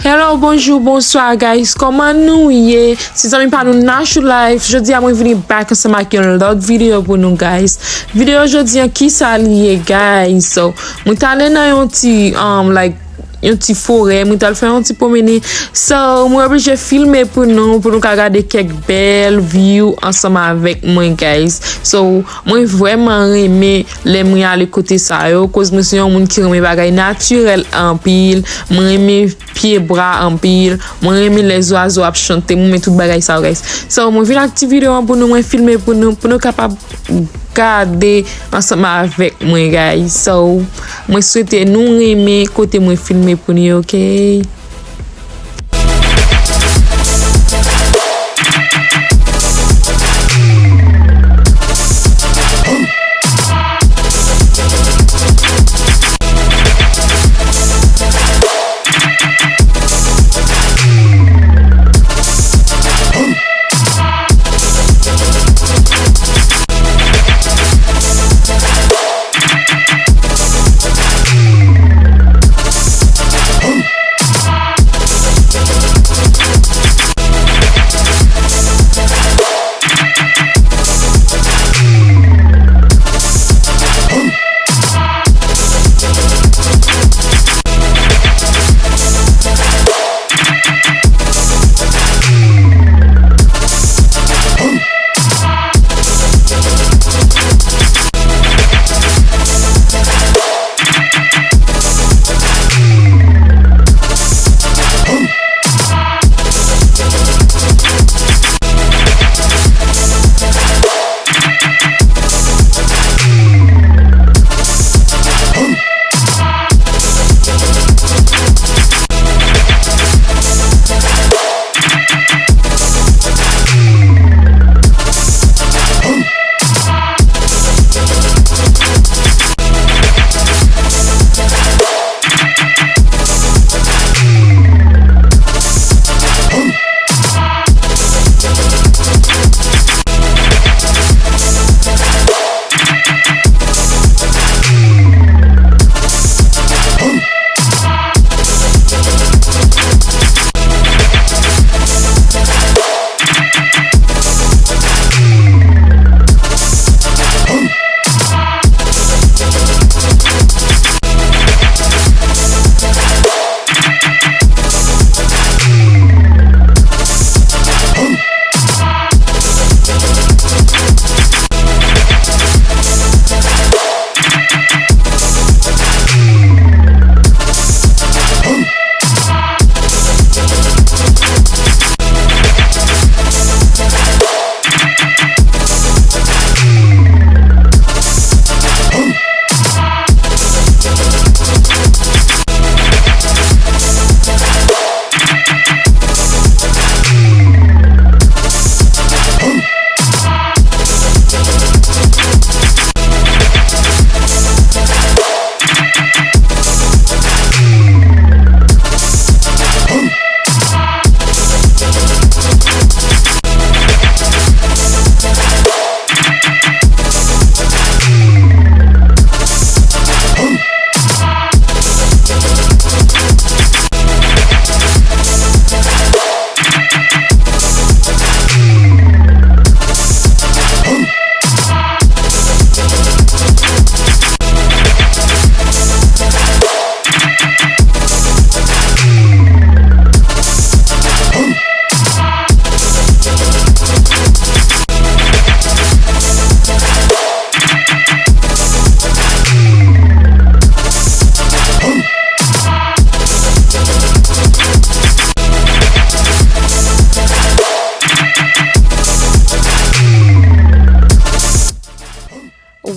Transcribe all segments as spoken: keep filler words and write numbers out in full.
Hello, bonjou, bonswa, guys. Kòman nou ye? Se zanmi pa nou Nash Life. Jodi a mwen vini back ansanm ak yon lòt videyo pou nou, guys. Videyo jodi a, kisa li ye, guys? So, mwen t ale nan yon ti, um, like, yon ti forè, mwen t al fè yon ti pwomennen. So, mwen oblije filme pou nou, pou nou ka gade kèk bèl view ansanm avèk mwen, guys. So, mwen vrèman renmen lè mwen ale kote sa yo, koz mwen se yon moun ki renmen bagay natirèl anpil. Mwen renmen pye bwa anpil. Mwen renmen lè zwazo ap chante. Mwen renmen tout bagay sa yo, guys. So, mwen vin ak ti videyo an pou nou, mwen filme pou nou, pou nou kapab gade ansanm avèk mwen, guys. So, mwen swete nou renmen kote mwen filme pou nou, ok?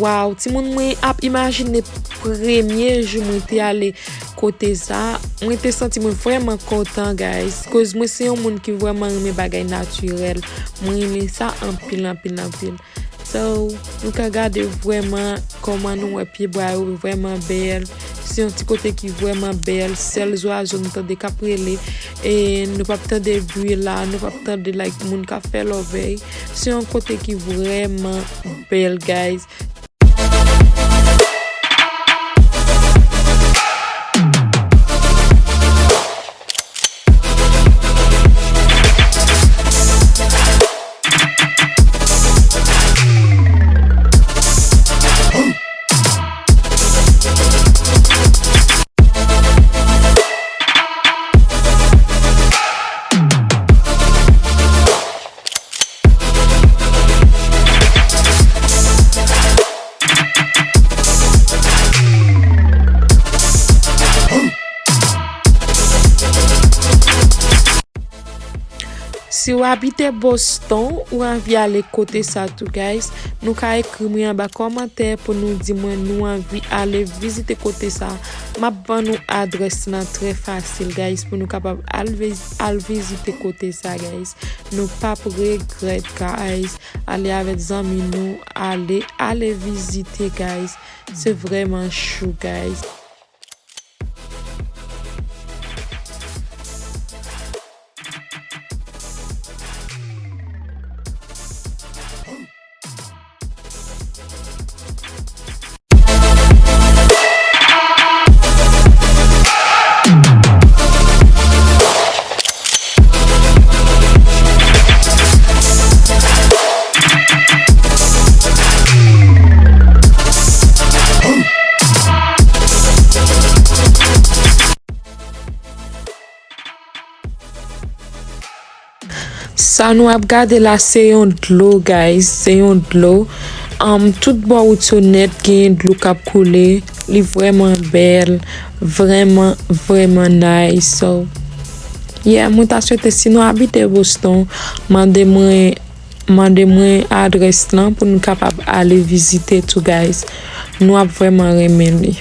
Waw, timoun, mwen ap imajine premye jou mwen te ale kote sa, mwen te santi mwen vrèman kontan, guys, koz mwen se yon moun ki vrèman renmen bagay natirèl. Mwen renmen sa anpil, anpil, anpil. So, nou ka gade vrèman kòman nou wè pye bwa yo vrèman bèl. Se yon ti kote ki vrèman bèl. Sèl zwazo nou tande k ap rele. E nou p ap tande bri la, nou p ap tande, like, moun k ap fè lòvèy. Se yon kote ki vrèman bèl, guys. Si w abite Boston, ou anvi ale kote sa tou, guys, nou ka ekri mwen anba kòmantè pou nou di mwen nou anvi ale vizite kote sa. M ap ban nou adrès lan trè fasil, guys, pou nou kapab al, al vizite kote sa, guys. Nou p ap regrèt, guys. Ale avèk zanmi nou, ale, ale vizite, guys. Se vrèman chou, guys. Sa nou ap gade la, se yon dlo, guys. Se yon dlo. Um, tout bò wout yo nèt, gen dlo k ap koule. Li vrèman bèl, vrèman, vrèman nice. So, yeah, mwen ta swete si nou abite Boston, mande mwen, mande mwen adrès lan pou nou kapab ale vizite tou, guys. Nou ap vrèman renmen li.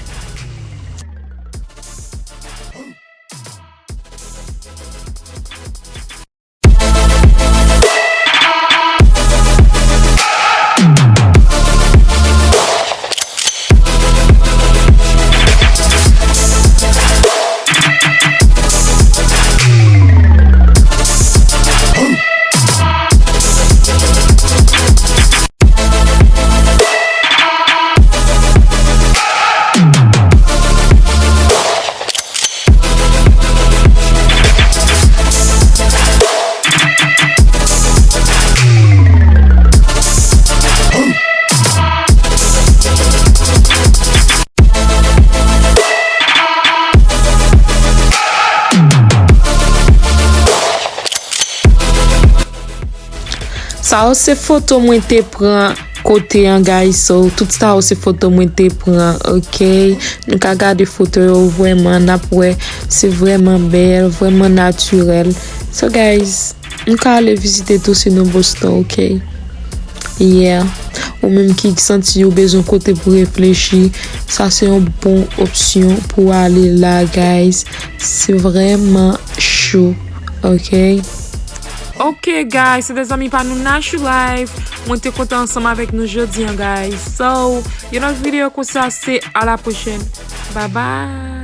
Sa yo se foto mwen te pran kote an, guys. So, tout sa yo se foto mwen te pran, ok? Nou ka gade foto yo vrèman, n ap wè, se vrèman bèl, vrèman natirèl. So, guys, nou ka ale vizite tou si nou Boston, ok? Yeah. Ou menm ki santi ou bezwen kote pou reflechi, sa se yon bon opsyon pou ale la, guys. Se vrèman chou, ok? Ok, guys, se te zanmi pa nou Nash Life. Mwen te kontan ansanm avèk nou jodi an, guys. So, yon lòt videyo konsa, se a la pwochèn. Bye bye.